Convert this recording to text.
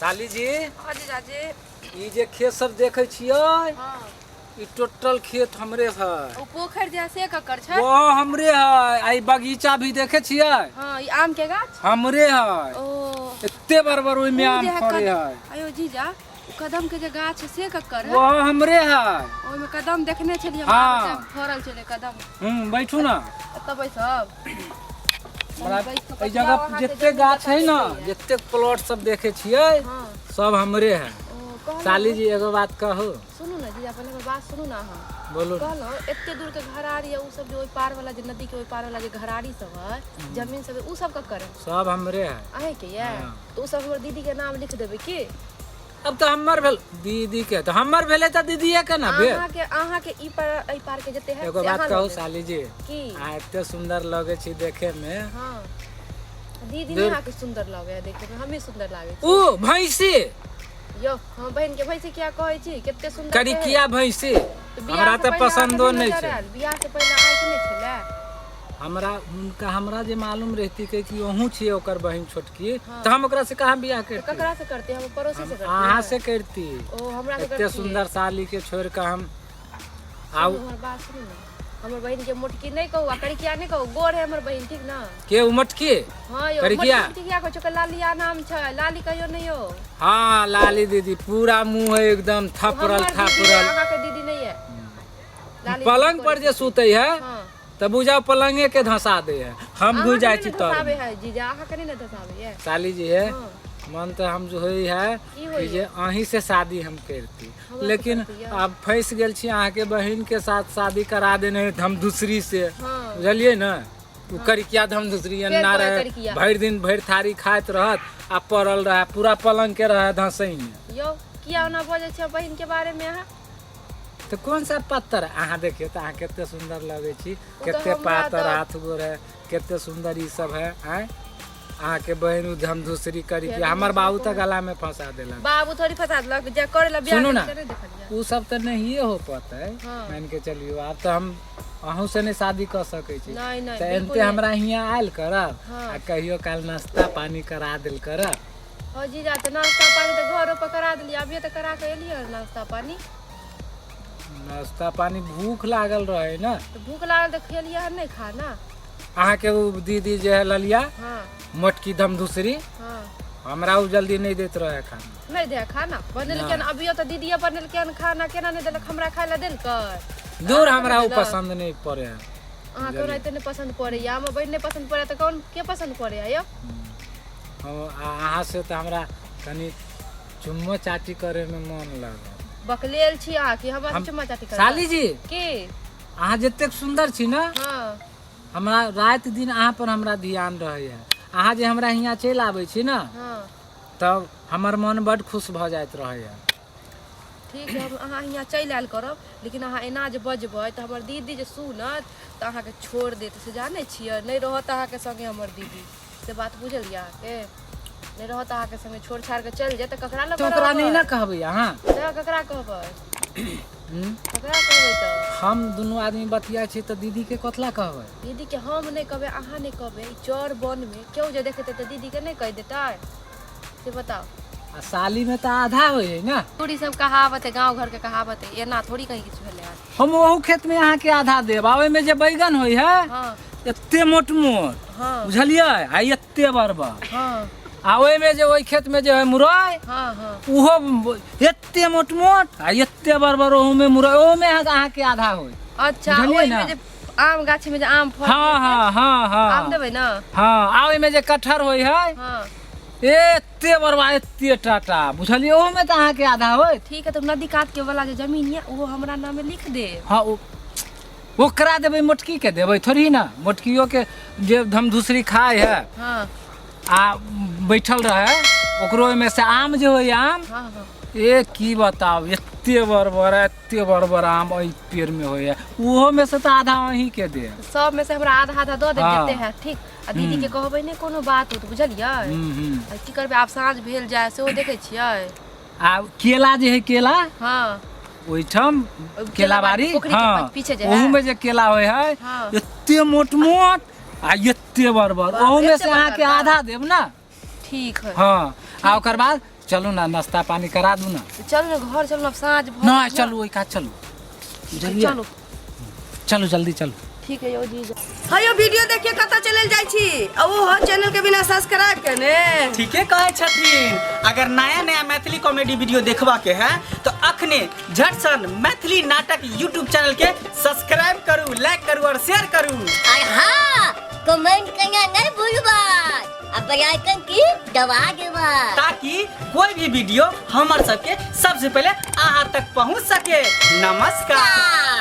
साली जी। हाँ जीजाजी। ई जे खेत सब देखे छियै, हाँ। ई टोटल खेत हमरे है। ओ पोखरि जे है से ककर छै? वो हमरे है। आ ई बगीचा भी देखे छियै? हाँ, ई आम के गाछ हमरे है। ओ एते बड़ बड़ ओहिमे ओ आम जे है फड़े है। अयो जीजा, ओ कदम के जे गाछ है से ककर है? वो हमरे है। ओहिमे कदम देखने छलियै हम। हाँ। आबै तऽ फड़ल छलै कदम। बैठू ना। एतऽ बैसब? हमरा बैस कऽ एहि बतियाउ, जगह अहाँके जते जमीन गाछ है ना, कतऽ छै? जते प्लॉट सब देखे छियै, हाँ। सब हमरे है। ओ कहलहुँ, साली जी, एगो बात कहू? सुनू ने जीजा, पहिले हमर बात सुनू ने अहाँ। बोलू ने। कहलहुँ, एते दूर के घरारी है, उ सब जे ओहि पार वाला जे नदी के ओहि पार वाला जे घरारी सब है, जमीन सब है, उ सब ककर है? सब हमरे है। अहें के ये? हाँ। तऽ उ सब हमर दीदी के नाम लिख देबै की? अब तऽ हमर भेल, दीदी के तऽ हमर भेलै तऽ दीदीए के ना भेल। अहाँके ई पार एहि पार के जते है एगो से बात अहाँ लऽ कहू लेब। साली जी? की? अहाँ एते सुंदर लगे छी देखे में। हाँ दीदी, नहीं अहाँके सुंदर लगे है देखे में, हमें सुंदर लागे छै। उ भैंसी। यो, हम बहन के भैंसी किया कहै छी? कते सुंदर छै। करिकिया भैंसी। तऽ बियाह हमरा से तऽ पहिले पसन्दो अहाँके नहि नजर छै। आयल? बियाह से पहिले आँखि नहि छलै? हमरा हुनका हमरा जे मालूम रहती के कि अहूँ छियै ओकर बहिन छोटकी, तऽ हम ओकरा से कहाँ बियाह तऽ करती? ककरा से करते? हम पड़ोसी से करते? अहाँ से करती। ओ हमरा से एते करती? सुंदर साली के छोड़ के हम आउ? सुनू, हमर बात सुनू ने, हमर बहिन के मोटकी नहीं कहू आ करिकिया नहीं कहू। गोर है हमर बहिन, ठीक ना? के उमटकी? हाँ यो। करिकिया? मोटकी किया कहै छै? ओकर लालिया नाम छै, लाली कहियो नहीं यो। हाँ, लाली दीदी पूरा मुंह है एकदम थपरल। हमर दीदी है, थापरल। अहाँके दीदी नहीं है लाली। पलंग पर जे सुते है, हाँ, तऽ बुझाओ पलंगे के धंसा दे है। हम घुस जाइ छी तर। धसाबै है जीजा, अहाँके नहीं ने धसाबै है। साली जी है, हाँ। मन तऽ हम जो होइ है की कि होइए? जे अहीं से शादी हम करती, हमरा से लेकिन करती, या? आब फंसि गेल छी। अहाँके बहिन के साथ शादी करा देने है हम दूसरी से। हाँ। बुझलियै ने, ओ करिकिया हम दूसरी फेर अन्ना कहै रहे। करिकिया। भरि दिन भरि थारी खाइत रहत आ पड़ल रहे, पूरा पलंग के रहे धसैने। यौ, किया ओना बजै छै बहिन के बारे में अहाँ? तऽ कोन सा पत्थर? अहाँ देखियौ तऽ अहाँ कते सुन्दर लगै छी। तऽ कते हमरा पातर तऽ- हाथ गोर है, कते सुन्दर ई सब है। आँय, अहाँके बहिन उ धमधुसरी करी फेर हमर बाबू तऽ गला में फंसा देलक। बाबू थोड़ी फंसा देलक, जे करे ला बियाह सुनू ना। केलकै नहि देखलियै? उ सब तऽ नहिए हो पतै। हाँ। मान के चलियौ आब तऽ हम अहूँ से नहि शादी कऽ सकै छी। नहीं नहीं। तऽ बिल्कुल एनते नहि। हमरा हियाँ आयल करब हाँ। आ कहियो काल नाश्ता पानी करा देल करब। हो जीजा, तऽ नाश्ता पानी तऽ घरो पर करा देलियै, अभिये तऽ करा के एलियै हन नाश्ता पानी। नाश्ता पानी भूख लागल रहे ना। तऽ भूख लागल तऽ खेलियै हन नहि खाना? अहाँके उ दीदी जे है ललिया, हाँ। मोटकी धमधुसरी, हाँ। हमरा उ जल्दी नहि दैत रहे खाना। नहि दे खाना? बनेलकै हन अभियो तऽ दीदीए बनेलकै हन खाना, केना नहि देलक? हमरा खाय लए देलकै? दूर, हमरा उ देलक? पसन्द नहि पड़े है। अहाँके ओनाहिते नहि पसन्द पड़ैया। हमर बहिन नहि पसन्द पड़ैया तऽ कौन के पसन्द पड़ैया यौ? हम अहाँ से तऽ हमरा कनि चुम्मो चाटी करे में मन लागल। बकलेल छी अहाँ कि हमरा से चुम्मा चाटी करबै? साली जी। की? अहाँ जतेक सुन्दर छी ना, हाँ। हमरा राति दिन अहाँ पर हमरा ध्यान रहैया। अहाँ जे हमरा हियाँ चलि आबै छी ना, हाँ, तब हमर मन बड खुश भऽ जाइत रहैया। ठीक है, हम अहाँ हियाँ चलि आयल करब, लेकिन अहाँ एना जे बजबै तऽ हमर दीदी जे सुनत तऽ अहाँके छोड़ि देत, से जानै छियै? नहि रहत अहाँके संगे हमर दीदी, से बात बुझलियै अहाँके? नहि रहत अहाँके संगे, छोड़ छाड़ के चलि जायत तऽ ककरा लग तऽ ओकरा नहि रहबै? ने कहबै अहाँ? तऽ ककरा कहबै? हम्म? ककरा कहबै तऽ? हम दुनू आदमी बतिया छी तऽ दीदी के कथला कहबै? दीदी के हम नहि कहबै, अहाँ नहि कहबै, ई चौर बन में केओ जे देखेतै तऽ दीदी के नहि कहि देतै, से बताउ? आ साली में तऽ आधा होइ है ना। थोड़ी सब कहावत है, गाँव घर के कहावत है, एना थोड़ी कहीं किछु भेलै हन। हम ओहू खेत में अहाँ के आधा देब आ ओहिमे जे बैगन होइ है, हाँ। एते मोट मोट, हाँ। बुझलियै, आ एते बड़ बड़, हाँ। आ ओहिमे जे ओहि खेत में जे है मुरई, हाँ हाँ, उहो एते मोट मोट आ एते बड़ बड़, ओहू में मुरई, ओहू में अहाँ के आधा होइ। अच्छा। बुझलियै ओहिमे ना? जे आम गाछी में जे आम फल, हाँ हाँ हाँ हाँ। आम देबै ना? हाँ, आ ओहिमे जे कटहर होइ है, हाँ। एते बड़वा, एते टाटा, बुझलियै, ओहूमे तऽ अहाँके आधा होइत। ठीक है, तऽ नदी कात के वाला जे जमीन ये ओहो हमरा नामे लिख दे। हाँ, ओ ओकरा देबै, मोटकी के देबै थोड़ी ना। मोटकियो के जे धमधुसरी खाय है, हाँ। आ बैठल रहे, ओकरो ओहिमे से आम जे होइए आम, हाँ हाँ, ए की बताउ, एते बड़ बड़, एते बड़ बड़ आम एहि पेड़ में होइए, ओहो में से तऽ आधा अहीं के देब। सब में से हमरा आधा आधा दऽ देब। हाँ। जते है, ठीक? आ दीदी के कहबै नहि कोनो बात होत, बुझलियै? हम्म हम्म आ की करबै, आब साँझ भेल जाय, सेहो देखै छियै। आ केला जे है केला, हाँ। ओहिठाम केलाबाड़ी, पोखरी के हाँ, पीछे जे है। ओहू में जे केला होइ है, हाँ। एते मोट मोट आ एते बड़ बड़, बाप, ओहू में एते से अहाँके बड़ बड़। आधा देब ना। ठीक है। हाँ, आ ओकर बाद चलू ना, नाश्ता पानी करा दू ना। चलू ने घर, चलू ना, साँझ भऽ नहीं, चलू, ओहि कात चलू, बुझलियै? चलू। चलू, जल्दी चलू। ठीक है यौ जीजा। हाँ यो, वीडियो देखिए कतऽ चलल जाइ छी आ ओहो चैनल के बिना सब्सक्राइब केने? ठीके कहै छथिन। अगर नया नया मैथिली कॉमेडी वीडियो देखबा के है तो अखने झटसन मैथिली नाटक यूट्यूब चैनल के सब्सक्राइब करू, लाइक करू और शेयर करू। और हाँ, कमेंट करना नहीं भूलबा आ बेल आइकन की दबा देबा, ताकि कोई भी वीडियो हमर सबके सबसे पहले अहाँ तक पहुँच सके। नमस्कार।